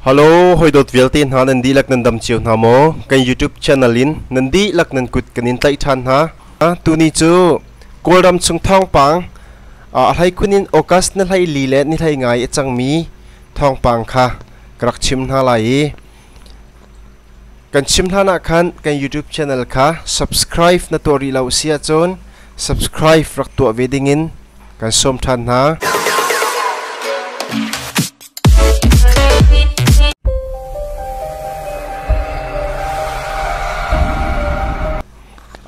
Hello, hoi dawt vialte hna nan dihlak nan dam cio hna maw? Kan YouTube channel in nan dihlak nan kut kan in tlaih ṭhan hna. Tuni cu Kawlram chung thawngpang a hleikhun in August ni hlei li le ni hlei ngai a cangmi thawngpang kha ka rak chim hna lai i kan chim hlan ah khan kan YouTube channel kha subscribe na tuah rih lo si ahcun subscribe rak tuah ve dingin kan sawm ṭhan hna.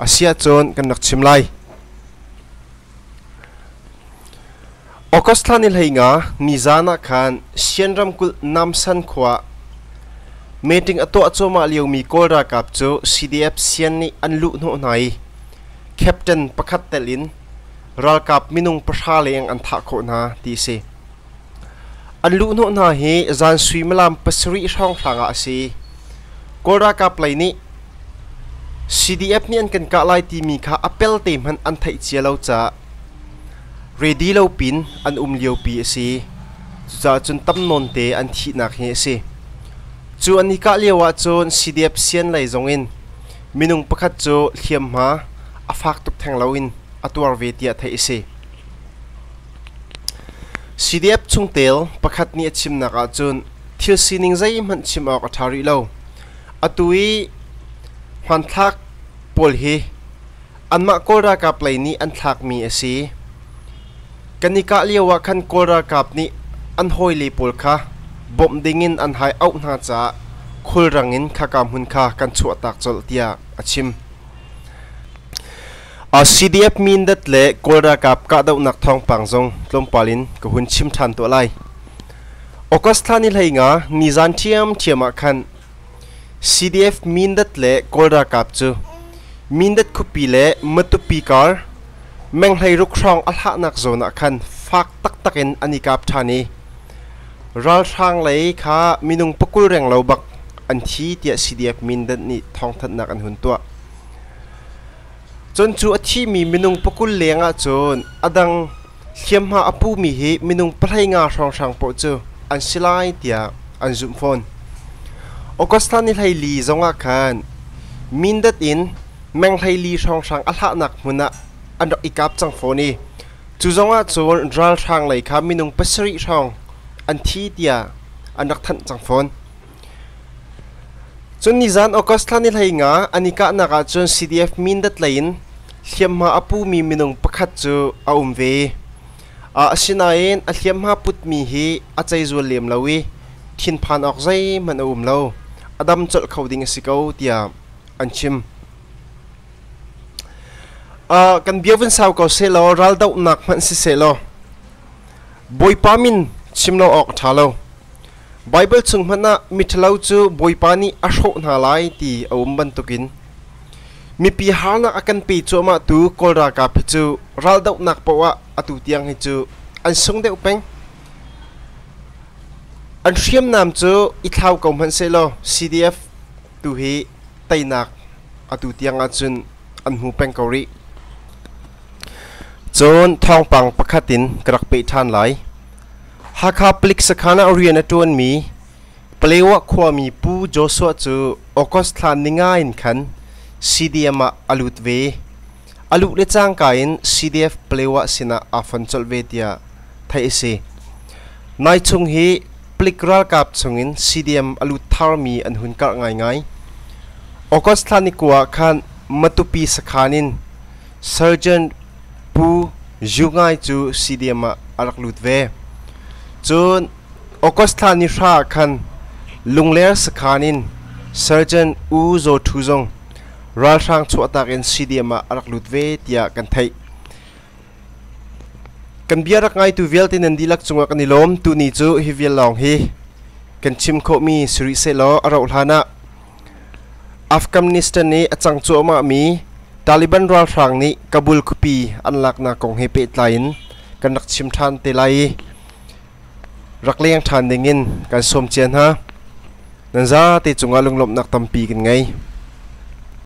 A si ahcun kan rak chim lai. August thla ni hlei nga nizan ah khan Sian ramkulh Namsan khua meeting a tuah cuahmah liomi Kawl ralkap cu CDF Sian nih an luh hnawh hna i captain pakhat telh in ralkap minung 10 leng an thah khawh hna ti a si. An luhhnawh hna hi zan suimilam 7 hrawnghrang ah a si. Kawl ralkap lei nih CDF nih an kan kah lai timi kha a pelte hmanh an theih cia lo caah ready lo pin an um liopi a si. Cucaah cun tam nawn te an thihnak hi a si. Cu an i kah lio ahcun CDF sian lei zongin minung pakhat cu hliamhma a fak tuk theng loin a tuar ve tiah theih a si. CDF chungtel pakhat nih a chimnak ahcun thil sining zeihmanh chim awk a ṭha rih lo. Atu i hmanthlak pawl hi anmah Kawl ralkap lei nih an thlakmi a si. Kan i kah lio ah khan Kawl ralkap nih an hawile pawl kha bawmh dingin an hai auh hna caah khulrang in khaka hmun kha kan chuahtak colh tiah a chim. CDF Mindat le Kawl ralkap kahdohnak thawngpang zong tlawmpal in ka hun chim ṭhan tuah lai. August thla ni 15 nizan ṭhiamṭhiam ah khan CDF Mindat le Kawl ralkap cu Mindat khuapi le Matupi kar meng 16 hrawng a hlahnak zawn ah khan fak taktak in an i kap ṭhan i ralhrang lei kha minung 20 renglo bak an thi tiah CDF Mindat nih thawngthanhnak an hun tuah. Cun cu a thimi minung 20 leng ahcun a dang hliamhma a pumi hi minung 15 hrawnghrang paoh cu an si lai tiah an zumh fawn. August thla ni 14 zongah khan Mindat in meng 14 hrawnghrang a hlahnak hmun ah an rak i kap cang fawn i cu zongah cun ralhrang lei kha minung 7 hrawng an thi tiah an rak thanh cang fawn. Cun nizan August thla ni 15 an i kahnak ahcun CDF Mindat lei in hliamhma a pumi minung pakhat cu a um ve. Asinain a hliamhma putmi hi a ceizual lem lo i thinphan awk zeihmanh a um lo. A dam colh kho ding a si ko tiah an chim. Kan bia vun sau ko sehlaw raldohnak hmanh sisehlaw Bawipa min chim lo awk a ṭha lo. Baibal chung hmanh ah miṭhalo cu Bawipa nih a hrawh hna lai ti a um bantukin mipi harnak a kan pe cuahmahtu Kawl ralkap hi cu raldohnak paoh ah atu tiang hi cu an sung deuh peng. An hriamnam cu i thlau ko hmanh sehlaw CDF tu hi teinak atu tiang ahcun an hmu peng ko rih. Cun thawngpang pakhat in ka rak peh ṭhan lai. Hakha palik sakhan ah rian a ṭuanmi Palewa khuami Pu Joshua cu August thla 5 in khan CDM ah a lut ve. A luh le cangka in CDF Palewa sinah aa fon colh ve tiah theih a si. Nai chung hi palik ralkap chungin CDM a lut tharmi an hun karh ngaingai. August thla 29 ah khan Matupi sakhan in Sergeant Pu Yu Ngai cu CDM ah a rak lut ve. Cun August thla 9 ah khan Lungler sakhan in Sergeant U Zaw Hthu zong ralhrang chuahtak in CDM ah a rak lut ve tiah kan theih. Kan bia rak ngaitu vialte nan dihlak cungah kan i lawm. Tuni cu hi vial lawng hi kan chim khawhmi si rih sehlaw a rauh hlan ah Afghanistan i a cang cuahmahmi Taliban ralhrang nih Kabul khuapi an laknak kong he pehtlai in kan rak chim ṭhan te lai i rak leng ṭhan dingin kan sawm cia hna. Nan zate cungah lunglawmhnak tampi kan ngei.